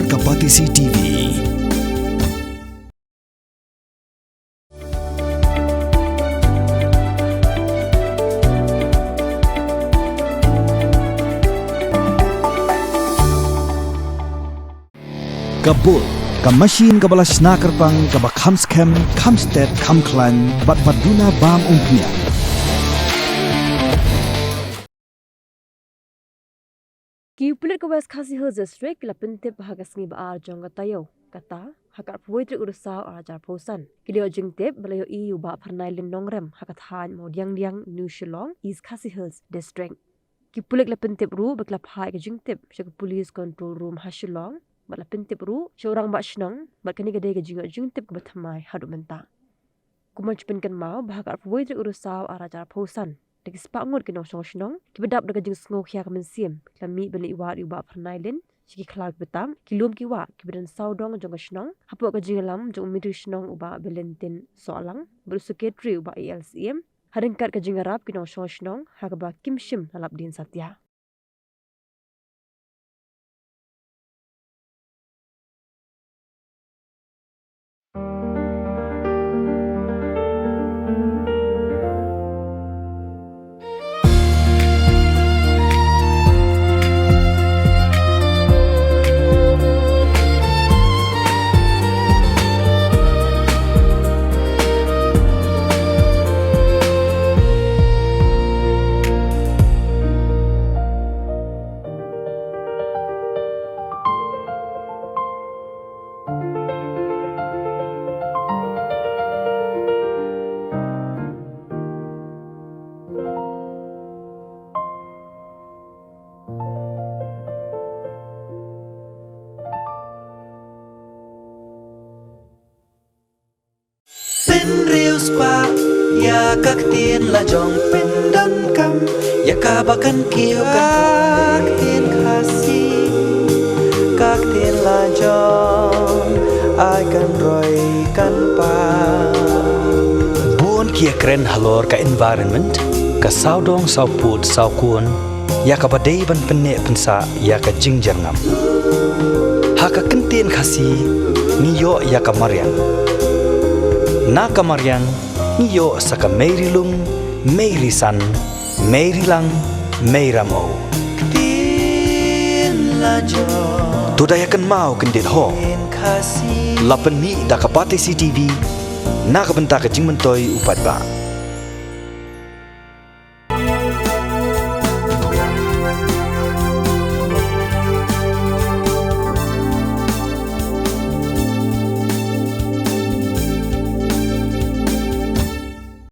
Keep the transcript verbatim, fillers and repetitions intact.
Ka Batesi T V. Ka Bull, ka machine kaba la shna kyrpang, kaba kham skhem, kham stet, kham khlaiñ, bad ba duna bam umphniang. Ki pulit ka West Khasi Hills District ki la pyntip ha ka sngi ba ar jong ka taïew, kata ha ka arphew wei tarik u Risaw ar hajar arphew san. Ki la ïoh jingtip ba la ïohi u Bah Pharnailin Nongrem ha ka thaiñ Mawdiangdiang, New Shillong, East Khasi Hills District. Ki pulit ki la pyntip ruh bad ki la phah ïa ka jingtip sha ka Police Control Room ha Shillong, bad la pyntip ruh sha u Rangbah Shnong, bad kane ka dei ka jingïoh jingtip kaba thymmai haduh mynta. Kumba ngi ju pynkynmaw ba ha ka arphew wei tarik u Risaw ar hajar arphew san, da ki spah ngut ki nongshong shnong kiba dap da ka jingsngewkhia ka mynsiem, ki la mih ban leit wad ïa u Bah Pharnailin sha ki khlaw kiba tam, ki lum ki wah kiba don sawdong jong ka shnong, hapoh ka jingïalam jong u Myntri Shnong u Bah Valentin Sohlang bad u Secretary u Bah A L Syiem, ha ryngkat ka jingïarap ki nongshong shnong ha kaba kim shym la lap dien satia. Pynriewspah ïa ka ktien lajong, pyndonkam ïa kaba kan kiew ka ktien Khasi, ka ktien lajong, ai kan roi kan pang. Bun ki ïakren halor ka environment, ka sawdong sawpud sawkun, ïa kaba dei ban pynneh pynsah ïa ka jingjyrngam. Ha ka ktien Khasi ngi ïoh ïa ka mariang. Na ka mariang ngi ïoh sa ka mei ri lung, mei ri san, mei ri lang, mei ramew. Ktien lajong. To da ïa kynmaw kyndit ho. Ktien Khasi. La pynmih da ka Batesi T V na ka bynta ka jingmyntoi u paidbah.